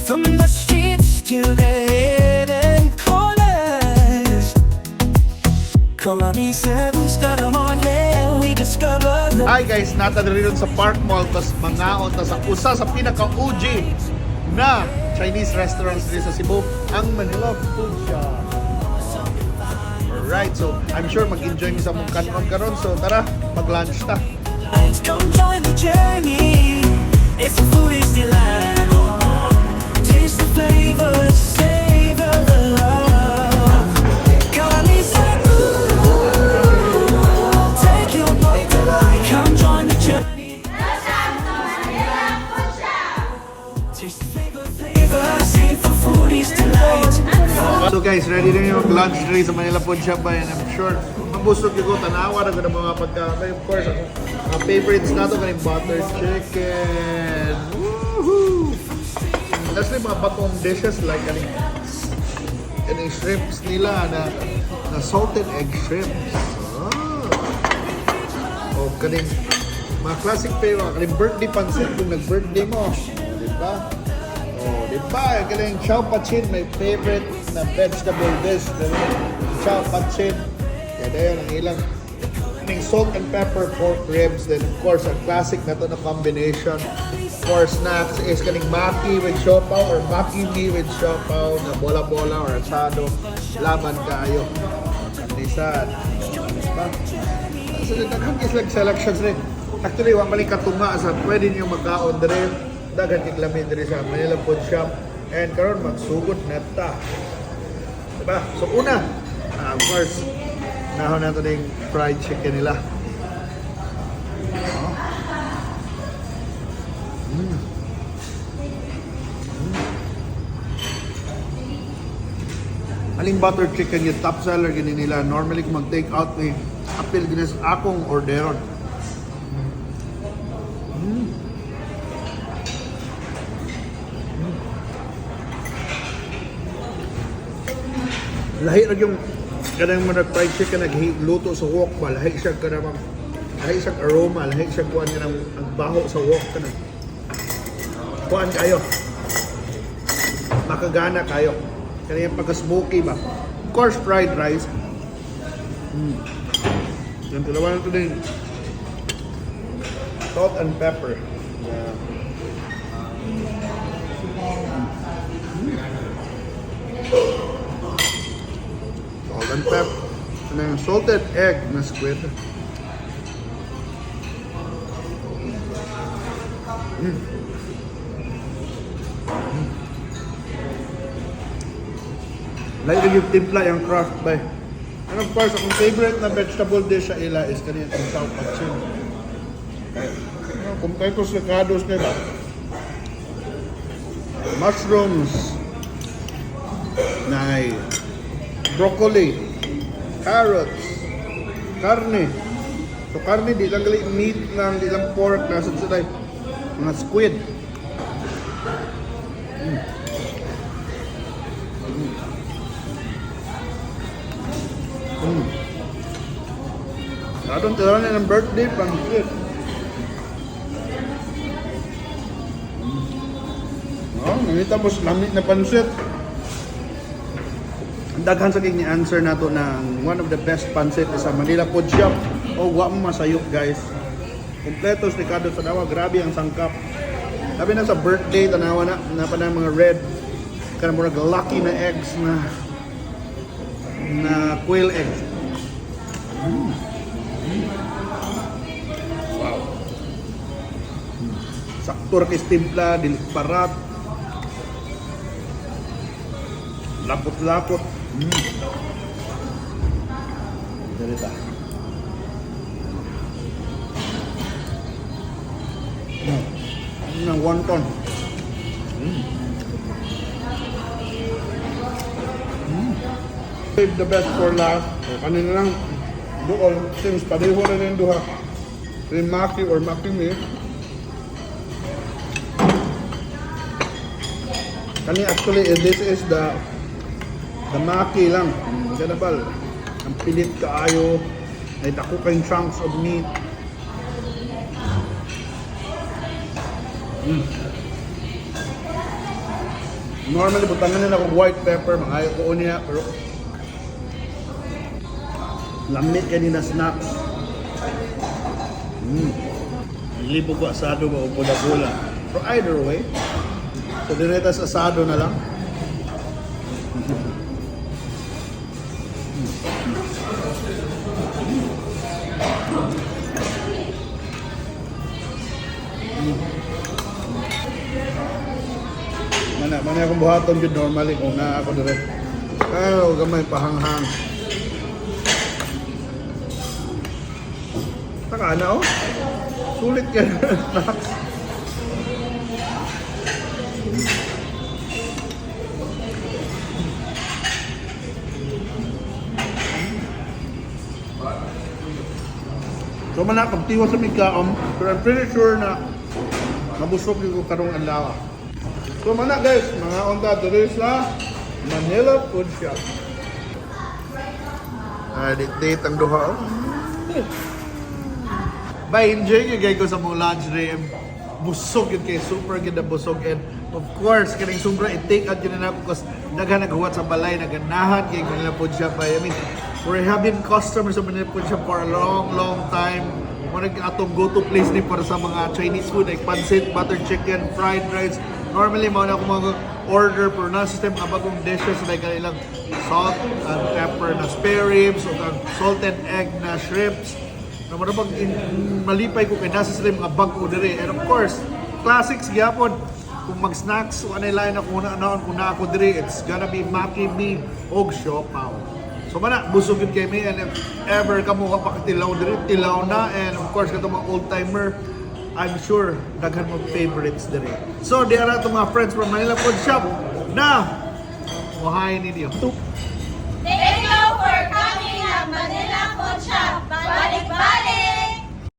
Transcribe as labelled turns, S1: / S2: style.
S1: From the streets to the hidden corners. Kalamisa gusta naman, yeah, we discover the
S2: Hi guys, naa ta diri sa Park Mall, tas mangaon ta sa usa sa pinaka OG na Chinese restaurants diri sa Cebu, ang Manila Food Shop. Alright, so I'm sure mag-enjoy mi sa among kanon karon. So tara, mag-lunch ta.
S1: Lights. Come join the journey. It's a foodie's delight. Taste the flavors, savor the love. Kalamisa, ooh, take your bite delight. Come join the journey. Taste the flavor, flavor, save for foodie's delight.
S2: So guys, ready na yung mag-lunch diri sa Manila Food Shop ba? And I'm sure mabusog ko, tanawa na ko ng mga pagkain. Of course, ako, mga favorites nato kaning butter chicken. Woohoo! That's like mga bagong dishes like kaning shrimps nila na salted egg shrimps. Ah. O kaning mga classic favorite, kaning birthday pansit kung nag-birthday mo. Di ba? Oh, di ba? Kaning chow pachin, my favorite na vegetable dish. Kaning chow pachin. Kaya dayon ang ilang kaning salt and pepper pork ribs. Then of course, ang classic na to na combination for snacks is kaning maki with siopaw or maki mee with siopaw na bola-bola or asado. Laban kaayo. Kanisan. Diba? So, daghan is like selections rin. Actually, wa man katunga sa pwede niyo magkaon dire. Daghan kay lami dire sa Manila Food Shop. And karon magsugod na ta. Diba? So una, of course, nahon nato ning fried chicken nila. Oh. Aling butter chicken yung top seller gini nila. Normally kung mag-take out ni apil gini sa akong orderon. Lahi ra yung kanang mga fried chicken nagluto sa wok ba, lahi siya kanang lahi siya aroma, lahi siya kuan kanang ang baho sa wok, kanang kuan kayo. Makagana kayo. Kaya yung pagka-smoky ba. Of course, fried rice. Yung dalawa na ito din. Salt and pepper. Yeah. Salt and pepper. And then salted egg na squid. Like yung timpla yung craft by. And of course, akong favorite na vegetable dish sa ila is kaniyang ang chow pachin. Kaya, kung kayo ko sa kados nila, mushrooms, na broccoli, carrots, karne. So karne, di lang gali meat lang, di lang pork, nasa sa mga squid. Atong tira na ng birthday pansit. Oh, nangita mo sa lamit na pansit. Ang daghan sa king answer nato ng one of the best pansit is sa Manila Food Shop. Oh, wa mo masayop, guys. Kompleto sa Ricardo sa dawa, grabe ang sangkap. Sabi na sa birthday tanawa na na pa na mga red kanang murag lucky na eggs na na quail eggs. Wow. Sakto ra kay timpla, dili parat. Lapot-lapot. Dali ta. Ng wonton. Save the best for last. O, kanina lang dool. Since pareho na rin duha. Rin maki or maki mi. Kani actually, this is the maki lang. Ganabal. Ang pilit kaayo. Ay dako kayong chunks of meat. Normally, butangan nila kong white pepper, mangayo ko niya, pero lamit kanina snacks. Libo ko asado ba o pula-pula. Pero either way, so direta sa asado na lang. Mana, mana akong buhaton jud normally kung naa ako dire. Ay, gamay pahanghang. Taka na oh. Sulit ka na snacks. So man pagtiwa sa migkaon, pero I'm pretty sure na nabusog yung ko karong adlaw. So mana guys, mga unta diri sa Manila Food Shop. Ah, date ang duha. Oh. Bye, enjoy you guys ko sa mong lunch rin. Busog yun kay super ganda busog and of course kaning sobra i-take out yun na ako because daghan naghuwat sa balay, naganahan kay Manila Food Shop. I mean, we have been customers sa Manila Food Shop for a long, long time. Mao atong go-to place ni para sa mga Chinese food like pancit, butter chicken, fried rice. Normally, mao na ako mga order pero na system mga bagong dishes like ang ilang salt and pepper na spare ribs o ang salted egg na shrimps na mura bang malipay ko kay nasa sila yung mga bago diri. And of course, classics gyapon. Kung mag-snacks o anay lain ako na naon kung na ako diri, it's gonna be Maki Mi og Siopaw. So mana, busog yun kay mi and if ever kamo ka pakatilaw diri, tilaw na and of course katong mga old timer, I'm sure daghan mo favorites diri. So di ara itong mga friends from Manila Food Shop na muhayin ninyo.